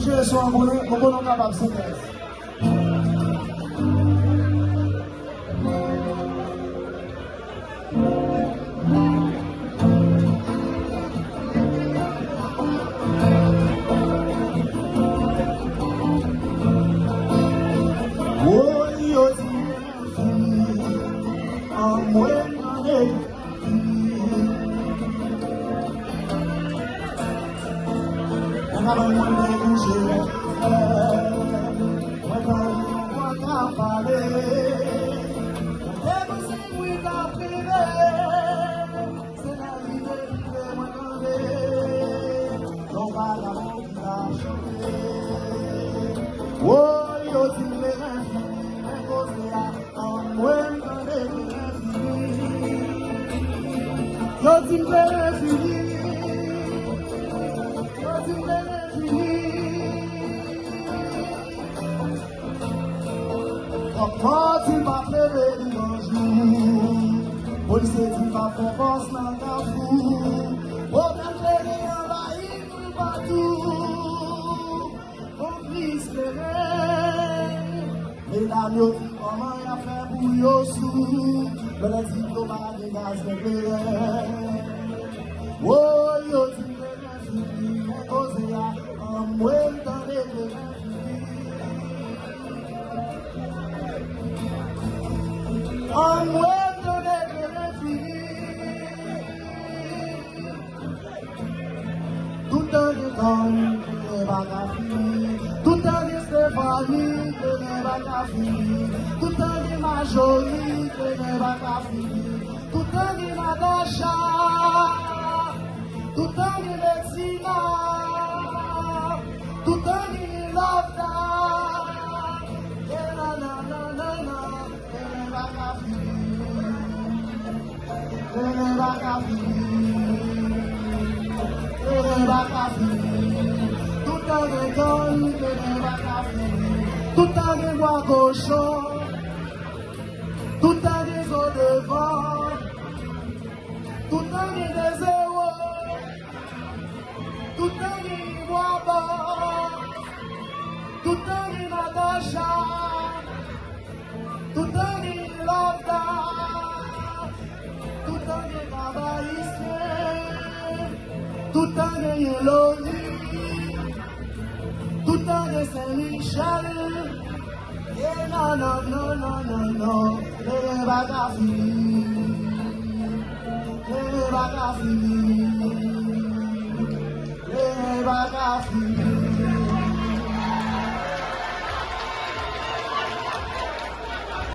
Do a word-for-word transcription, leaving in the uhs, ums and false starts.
Kesyon an pou nou, nou konnen w kapab, sou tèks. Woy, yo di m fini, anmwe m tande. Nan kabann mwen, mwen kouje lè flè. Mwen tande yon vwa k ap pale. Mwen te panse mwen t ap rive. Se nan rive rive mwen tande yon vagabon ki t ap chante. Woy, yo di m lè fini, men koze a. Anmwe m tande mwen fini. Yo di m mwen fini. Yo di m mwen fini. Kòk mò di m p ap leve devan jou. Polisye di m p ap fè pòs nan kafou. Pwoblèm kleren anvayi nou patou. Konplis kleren. Medam yo di kòman y ap fè pou yo sou. Lè lè di yo pa gen gaz nan kleren. Woy, yo di kleren fini, men koze a, anmwe m tande kleren fini. Anmwe m tande kleren fini. Toutan gen Tony, kleren pa ka fini. Toutan gen Stephanie, kleren pa ka fini. Toutan gen Marjorie, kleren pa ka fini. Toutan gen Natacha, toutan gen Betsina, toutan gen Lovda. E nan, nan, nan, nan, nan. Kleren pa ka fini. Kleren pa ka fini. Kleren pa ka fini. Toutan gen gang, kleren pa ka fini. Toutan gen bwa kochon. Toutan gen zo devan. Toutan gen de zewo. Toutan gen bwa bò. Toutan gen Natacha. Toutan gen Lovda. Toutan gen Kabayisyen. Toutan gen Loni. Toutan gen Sen Michèl. E non, non, non, non, non, non. Kleren pa ka fini. Kleren pa ka fini. Kleren pa ka fini.